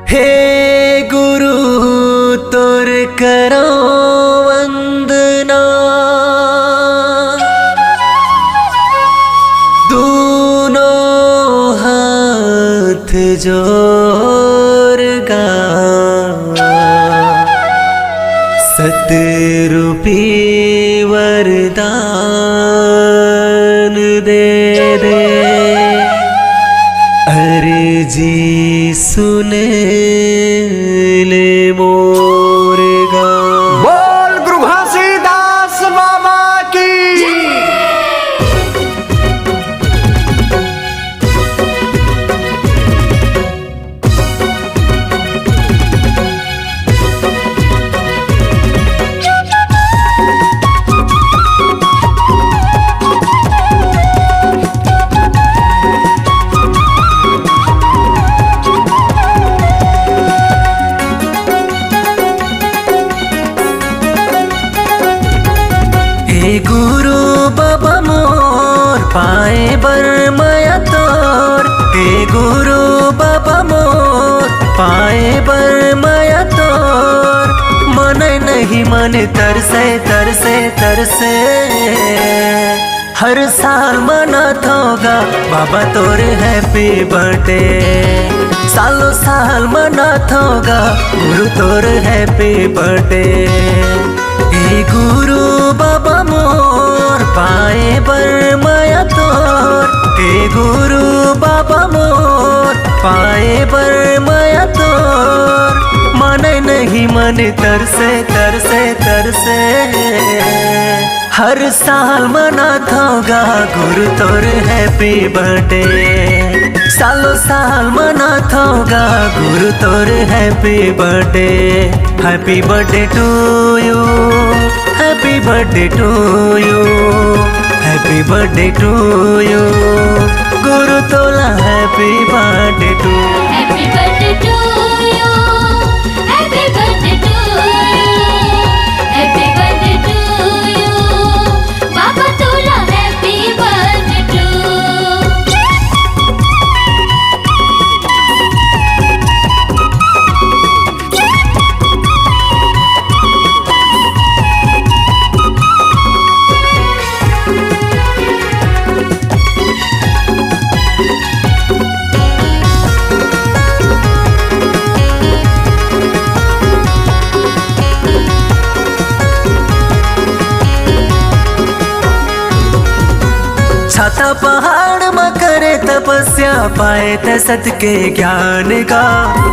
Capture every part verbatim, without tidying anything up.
हे गुरु तोर करो वंदना, दोनों हाथ जोर गा, सतरूपी वरदान दे दे। अर्जी सुन ले मोर गा। बोल गुरु घासीदास बाबा की। हे गुरु बाबा मोर, पाए बर मया तोर। हे गुरु बाबा मोर, पाए बर मया तोर। मन नहीं मन तरसे, तरसे, तरसे। हर साल मनाथों गा बाबा तोर happy birthday। सालों साल मनाथों गा गुरु तोर happy birthday। हे गुरु बाबा मोर, पाए बर मया तोर। हे गुरु बाबा मोर, पाए बर मया तोर। मन नहीं मन तरसे, तरसे, तरसे। हर साल मनाथों गा गुरु तोर happy birthday। सालों साल मनाथों गा गुरु तोर happy birthday। Happy birthday to you, happy birthday to you, happy birthday to you। गुरु तोला happy birthday to। Happy birthday to you, happy birthday to you, happy birthday to you। बाबा तोला happy birthday to। छाता पहाड़ म करे तपस्या, पाए त सत के ज्ञान गा।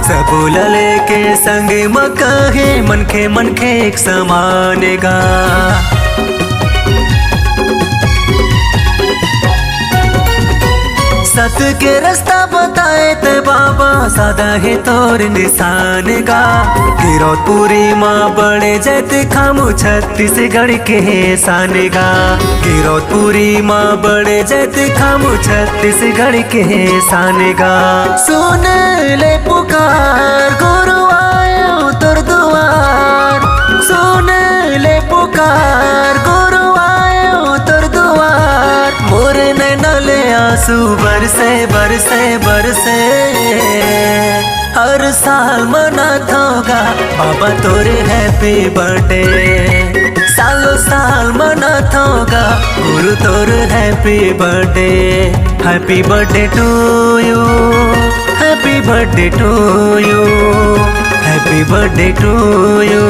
सबो ल लेके संग म कहे, मनखे मनखे एक समान गा। सत के रस्ता बताए ते बाबा, सादा हे तोर निशान गा। गिरौदपुरी म बड़े जैत खामू, छत्तीसगढ़ के शान गा। गिरौदपुरी म बड़े जैत खामू, छत्तीसगढ़ के शान गा। सुन ले पुकार, गुरु आयो तोर दुआर। सुन ले पुकार, गुरु आयो तोर दुआर। मोर नैना ले आंसू बरसे, बरसे, बरसे। हर साल मनाथों गा बाबा तोर happy birthday। सालों साल मनाथों गा गुरु तोर happy birthday। Happy birthday to you, happy birthday to you, happy birthday to you।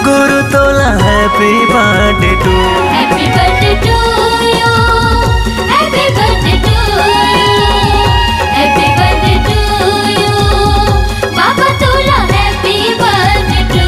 गुरु तोला happy birthday to। Happy birthday to you, happy birthday to you, happy birthday to you। बाबा तोला happy birthday to।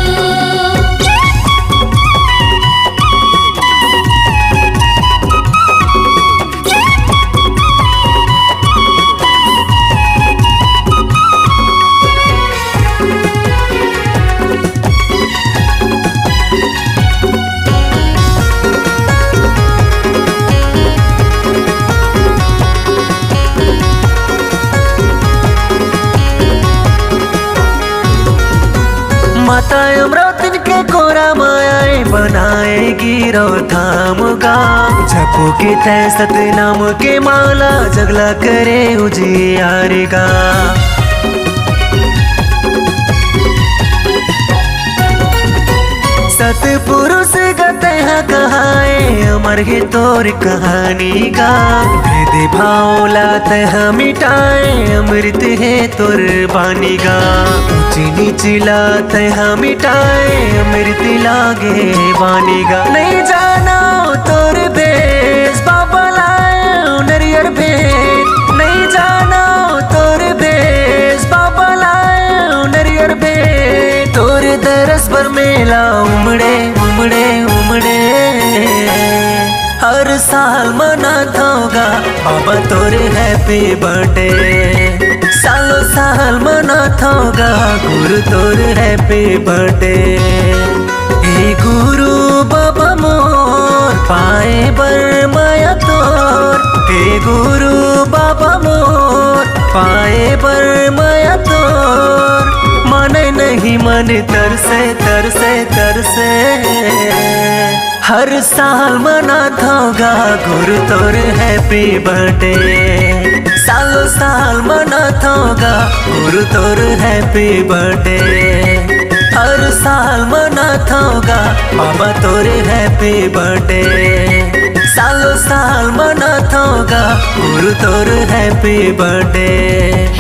माता अमरावती के कोरा म आए बनाए गिरो धाम गा। जपो के तै सतनाम के माला, जगला करे उजियार गा। कहाए अमर हे तोर कहानी गा। भेद भाव ला तैं हा मिटाए, अमृत हे तोर बानी गा। ऊंच नीच ला तैं हा मिटाए, अमृत लागे बानी गा। नहीं जानो तोर देश बाबा लाए नरियर भेंट, नहीं जानो तोर देश बाबा लाए नरियर भेंट। तोर दरस बर मेला उमड़े, उमड़े, उमड़े। हर साल मनाथों गा बाबा तोर happy birthday। सालों साल मनाथों गा गुरु तोर happy birthday। हे गुरु बाबा मोर, पाए बर मया तोर। हे गुरु बाबा मोर, पाए बर मया तोर। माने नहीं मन तरसे, तरसे, तरसे। हर साल मनाथों गा गुरु तोर happy birthday। सालों साल मनाथों गा गुरु तोर happy birthday। हर साल मनाथों गा बाबा तोर happy birthday। सालों साल मनाथों गा गुरु तोर happy birthday।